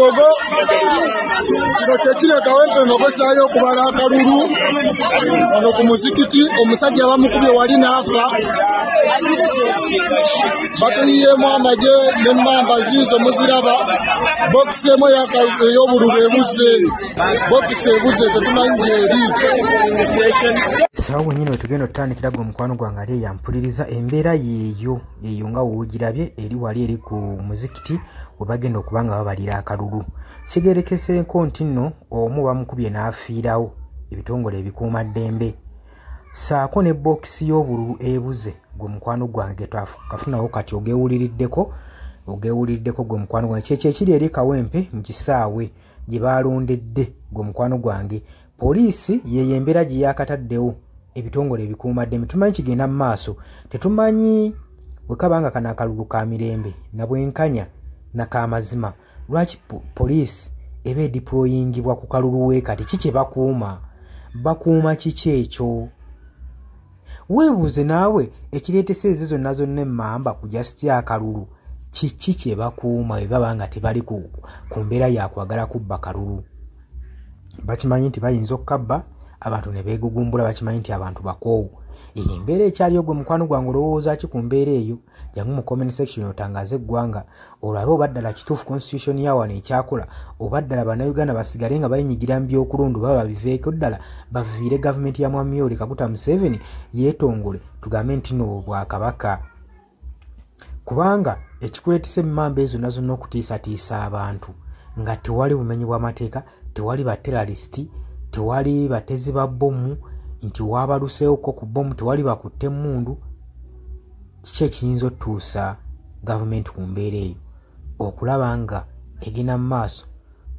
Mbogo. Kino kyekiri Kawempe Mbogo okubala akalulu wano ku muzikiti. Omusajja bamukubye wali n'afa, batuyiyeemu amagye n'emmamba ziizo muziraba. Bokisi emu ey'obululu ebuze, bokisi ebuze, tetumanyi gyeri. Sawa wenyini wetugenda otutandikira. Gwe omukwano gwange ali eyampuliriza, embeera yeeyo eyo nga woogirabye eri wali eri ku muzikiti we bagenda okuba nga babalira akalulu. Kigerekeseeko nti nno omu bamukubye n'afiirawo, ebitongole ebikuumaddembe saako ne bookisi y'obululu ebuze. Gwe mukwano gwange getwakafunawo kati ogewuliriddeko, ogewuliriddeko gwe mukwano gwange. Kyekyo ekiri eri Kawempe mu kisaawe gye balondedde. Gwe mukwano gwange, poliisi yeyo embeera gye yakataddewo, ebitongole ebikuumaddembe. Tumanyi kigenda mu maaso, tetumanyi bwe kaba nga kano akalulu ka mirembe nabwenkanya nakamazima. Lwaki poliisi eba edeployingibwa ku kalulu we kati? Ki kye bakuuma? Bakuuma kiki ekyo? Weebuuze naawe ekireetesa ezo zonna zonna emmamba ku just akalulu. Kiki kye bakuuma bwe baba nga tebali ku mbeera yakwagala kubba kalulu? Bakimanyi nti bayinza okukabba, abantu ne beegugumbula. Bakimanyi nti abantu bakoowu. Eyo embeera ekyaliyo. Gwe mukwano gwange, olowooza ki ku mbeera eyo? Jangu mu comment section otangaze eggwanga, olabe oba ddala kituufu constitution ya wano ekyakola, oba ddala Bannayuganda basigale nga bayinyigira mu byokulonda, oba babiveeko ddala, baviire gavumenti ya Mwami Yoweri Kaguta Museveni yeetongole, tugambe nti no bwakabaka. Kubanga ekikuleetesa emmamba ezo zonna zonna okutiisatiisa abantu nga tewali bumenyi bw'amateeka, tewali baterrorist, tewali batezi ba bbomu nti waabaluseewoko ku bbomu, tewali bakutte emmundu, kiki ekiyinza otutuusa gavumenti ku mbeera eyo okulaba nga egenda mu maaso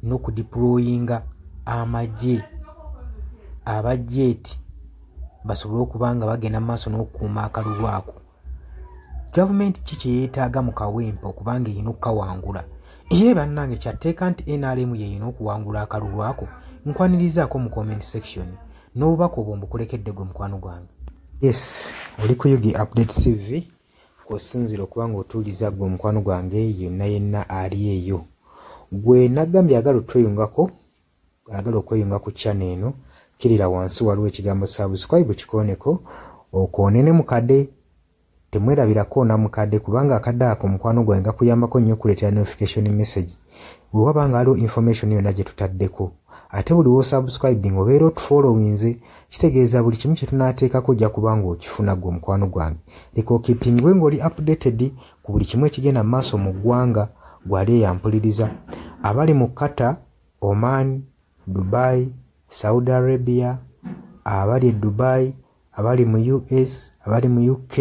n'okudeployinga amagye abajeeti basobole okuba nga bagenda mu maaso n'okukuuma akalulu ako? Gavumenti ki kyeyeetaaga mu Kawempe okuba nga erina okukawangula? Ye bannange, kyatteeka nti NRM yeyina okuwangula akalulu ako. Nkwanirizaako mu comment section n'obubaka obwo mbukulekedde gwe mukwano gwange. Yes, oli ku UG Update TV kw'osinziira okuba nga otuuliza. Gwe omukwano gwange yonna yenna ali eyo, gwe nagambye agala otweyungako, agala okweyunga ku channel eno, kirira wansi waliwo ekigambo subscribe, kikooneko, okoone ne mukadde. Temwerabira koona mukadde, kubanga akadde ako, mukwano gwange, gakuyambako nnyo okuleetera notification message bwe waba nga waliwo information yonna gye tutaddeko. Ate buli wosubscribing obeera otufollowinze, kitegeeza buli kimu kye tunaateekako ojja kuba nga okifuna. Gwe omukwano gwange, leka okeepingwe ng'oli updated ku buli kimu ekigenda mu maaso mu ggwanga. Gwali eyampuliriza, abali mu Qatar, Oman, Dubai, Saudi Arabia, abali e Dubai, abali mu US, abali mu UK,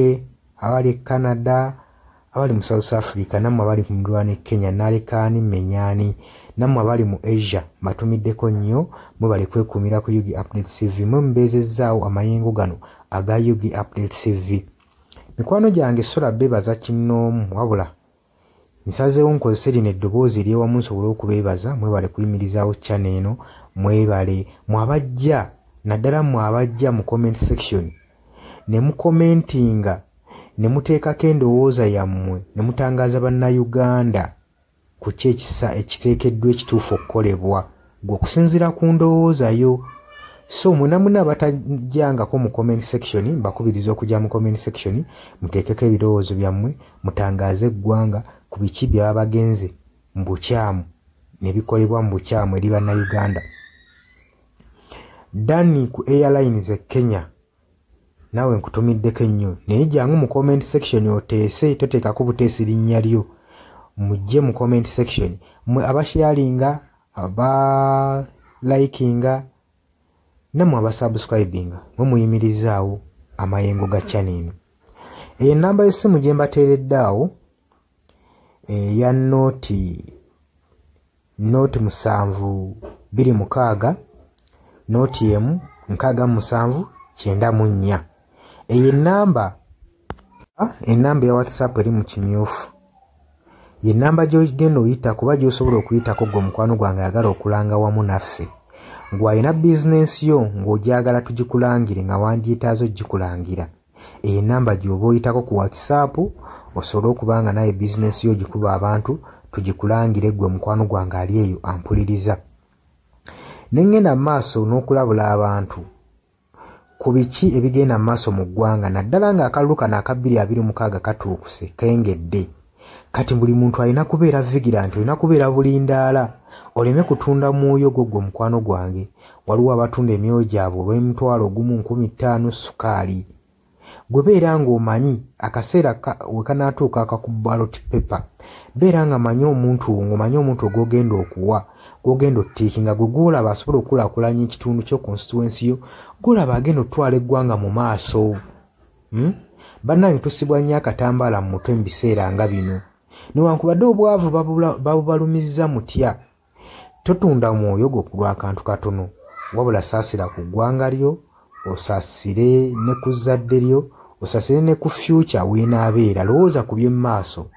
abali e Canada, abali mu South Africa, nammwe abali ku muliraano e Kenya, nalekaani menyaani, nammwe abali mu Asia, mbatumiddeko nnyo. Mwebale kwekuumira ku UG Update TV. Mwe mubeezezzaawo amayengo gano aga UG Update TV. Mikwano gyange, sola beebaza kinnoomu, wabula nsazeewo nkozese lino eddoboozi eryewamu nsobole okubeebaza. Mwebale kuyimirizaawo channel eno. Mwebale mwabajja, naddala mmwe abajja mu comment section ne mucommentinga ne muteekako endowooza yammwe ne mutangaaza Bannayuganda ku ki ekisa ekiteekeddwa ekituufu okukolebwa gwe okusinziira ku ndowooza yo. So mwena mwena abatajjangako mu comment section, mbakubiriza okujja mu comment section muteekeko ebirowoozo byammwe, mutangaaze eggwanga ku biki byaba bagenze mu bukyamu ne bikolebwa mu bukyamu eri Bannayuganda. Dani ku airlines e Kenya, naawe nkutumiddeko ennyo, naye jangu mu comment section oteese, toteekako buteesi linnya lyo. Mujje mu comment section mwe abasharinga, abalikinga, nammwe abasubscribinga, mwe muyimirizaawo amayengo ga channel eno. Eyo enamba y'essimu gye mbateeredde awo eya 0 0 7 2 6 0 1 67 94. Eyo enamba ya WhatsApp eri mu kimyufu, ye namba gy'ogenda oyita kuba gy'osobola okuyitako. Gwe omukwano gwange ayagala okulanga wamu naffe, gw'alina bizinensi yo ng'ogyagala tugikulangire, nga wandyetaaze ogikulangira, eyo enamba gy'oba oyitako ku WhatsApp osobole okuba nga naye bizinensi yo ogikuba abantu. tugikulangire ggwe mukwano gwange ali eyo ampuliriza. Ne ŋŋenda mu maaso n'okulabula abantu ku biki ebigenda mu maaso mu ggwanga, naddala ng'akalulu kano aka 2026 katuukuse kengedde. Kati buli muntu alina kubeera vigilant, olina kubeera bulindaala, oleme kutunda mwoyo gwo ggwe mukwano gwange. Waliwo abatunda emyoyo gyabwe olw'emitwalo 1 5,000 sukaali. Gwe beera ng'omanyi akaseera we kanaatuuka akaku ballot paper, beera nga manyi omuntu, ng'omanyi omuntu gw'ogenda okuwa, gw'ogenda ottiikinga, gwe gw'olaba asobola okukulaakulanya ekitundu kyo, constituency yo, gw'olaba agenda okutwala eggwanga mu maaso. Bannange tusibwa nnyo akatambaala mu mutwe mu biseera nga bino. Newankubadde obwavu babubalumizza mutya, totunda mwoyo gwo ku lw'akantu katono, wabula saasira ku ggwanga lyo, osaasire ne ku zzadde lyo, osaasire ne ku future w'enaabeera. Lowooza ku by'omu maaso.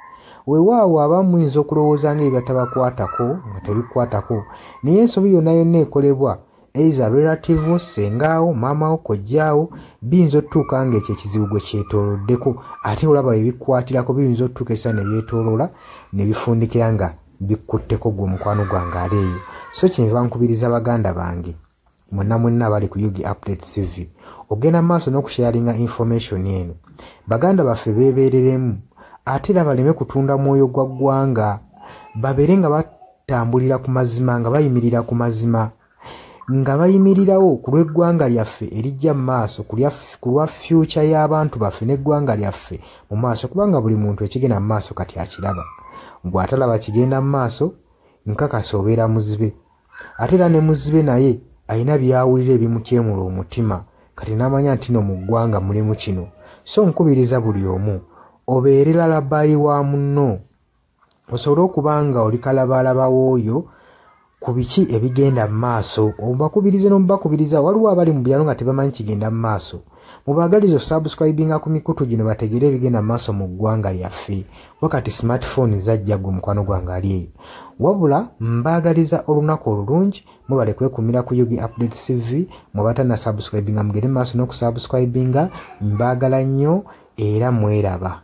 Weewaawo abamu muyinza okulowooza ng'ebitabakwatako nga tebikwatako, naye ensobi yonna yonna ekolebwa either relative, ssengaawo, maamawo, kojjaawo, biyinza otutuuka ng'ekyo ekizibu gwe kyetooloddeko, ate olaba ebikwatirako biyinza otutuuka essaawa ne byetooloola ne bifundikira nga bikutteko gwe mukwano gwange ali eyo. So kyenva nkubiriza baganda bange mwenna mwenna abali ku UG Update TV ogenda maaso n'okusharinga information eno. Baganda baffe beebeereremu, ate era baleme kutunda mwoyo gwa ggwanga, babeere nga batambulira ku mazima, nga bayimirira ku mazima, nga bayimirirawo ku lw'eggwanga lyaffe erijja mu maaso, ku lwa future y'abantu baffe n'eggwanga lyaffe mu maaso, kubanga buli muntu ekigenda mu maaso kati akiraba. Bw'atalaba kigenda mu maaso, nkakasa obeera muzibe. Ate era ne muzibe naye alina by'awulira ebimutyemula omutima, kati n'amanya nti no mu ggwanga mulimu kino. So nkubiriza buli omu obeere lalabayi wa munno, osobole okuba nga oli kalabaalaba w'oyo ku biki ebigenda mu maaso. Obakubirize n'omubakubiriza. Waliwo abali mu byalo nga tebamanyi kigenda mu maaso, mubaagalize osubscribinga ku mikutu gino bategere ebigenda mu maaso mu ggwanga lyaffe. Wakati smartphone zajja gwe mukwano gwange ali eyo. Wabula mbaagaliza olunaku olulungi, mubale kwekumira ku UG Update TV. Mwe abatanasubscribinga mugende mu maaso n'okusubscribinga. Mbaagala nnyo era mweraba.